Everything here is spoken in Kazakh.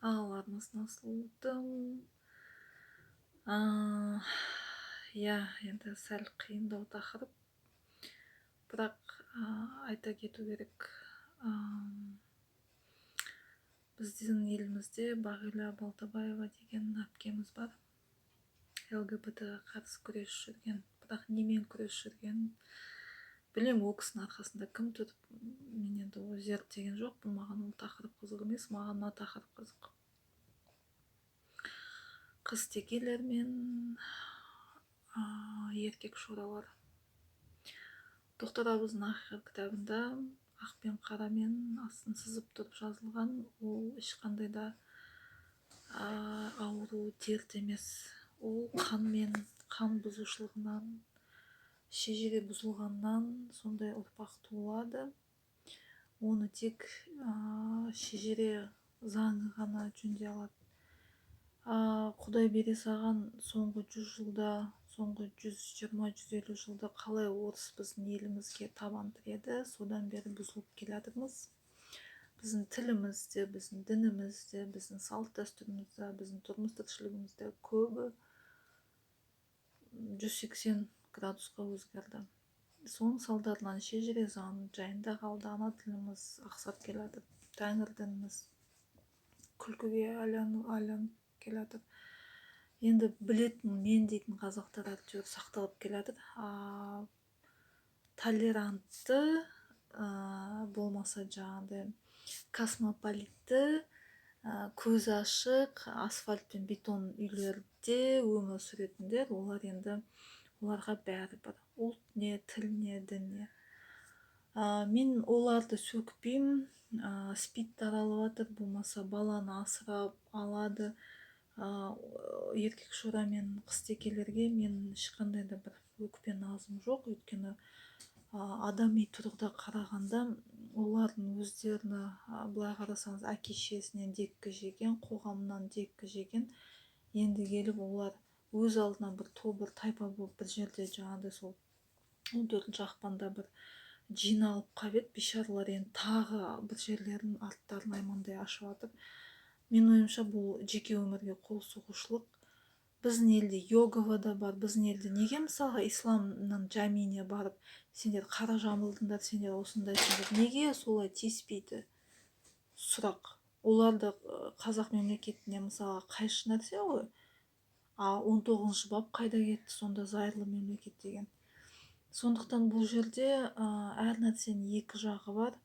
Ал, армысың, сұлутым. Иә, енді сәл қиындау тақырып, бірақ айта кету керек. Біздің елімізде Бағила Балтабаева деген әпкеміз бар, ЛГБТ-ға қарсы күресіп жүрген. Бірақ немен күресіп жүргенін білмеймін, ол кісінің арқасында кім тұр, мен енді ол зерттеген жоқпын. Маған ол тақырып қызық емес, маған мына тақырып қызық: қыз текелер мен еркек шоралар. Тоқтар Абыздың «Ақиқат» кітабында ақ пен қарамен астын сызып тұрып жазылған. Ол ешқандай да ауру, дерт емес, ол қанмен, қан бұзушылығынан, шежіре бұзылғаннан сондай ұрпақ туылады. Оны тек шежіре заңы ғана жөндей алады. Құдай бере саған, соңғы 100 жылда, соңғы 120-150 жылда қалай орыс біздің елімізге табан тіреді, содан бері бұзылып келе жатырмыз. Біздің тіліміз де, біздің дініміз де, біздің салт дәстүріміз де, біздің тұрмыс тіршілігіміз де көбі 180 градусқа өзгерді. Соның салдарынан шежіре заң жайында қалды, ана тіліміз ақсап келе жатыр, тәңір дініміз күлкіге айланып келе жатыр. Енді білетін, мен дейтін қазақтар әйтеуір сақталып келе жатыр. Толерантты, болмаса жаңағыдай космополитті, көзі ашық, асфальт пен бетон үйлерде өмір сүретіндер, олар енді, оларға бәрібір: ұлт не, тіл не, дін не. Мен оларды сөкпеймін. СПИД таралып жатыр, болмаса баланы асырап алады. Еркек шора мен қызтекелерге мен ешқандай да бір өкпе назым жоқ, өйткені адами тұрғыда қарағанда, олардың өздеріне, былай қарасаңыз, әке шешесінен деккі жеген, қоғамнан деккі жеген. Енді келіп олар өз алдына бір топ, бір тайпа болып, бір жерде жаңағыдай сол 14 ақпанда бір жиналып қалып еді бейшаралар. Енді тағы бір жерлерін, арттарын аймандай ашып жатыр. Менің ойымша, бұл жеке өмірге қол сұғушылық. Біздің елде Иегова да бар. Біздің елде неге, мысалға, исламның жамиіне барып, «сендер қара жамылдыңдар, сендер осындайсыңдар», неге солай тиіспейді? Сұрақ. Олар да қазақ мемлекетіне, мысалға, қайшы нәрсе ғой. А 19-бап қайда кетті сонда, зайырлы мемлекет деген? Сондықтан бұл жерде әр нәрсенің екі жағы бар.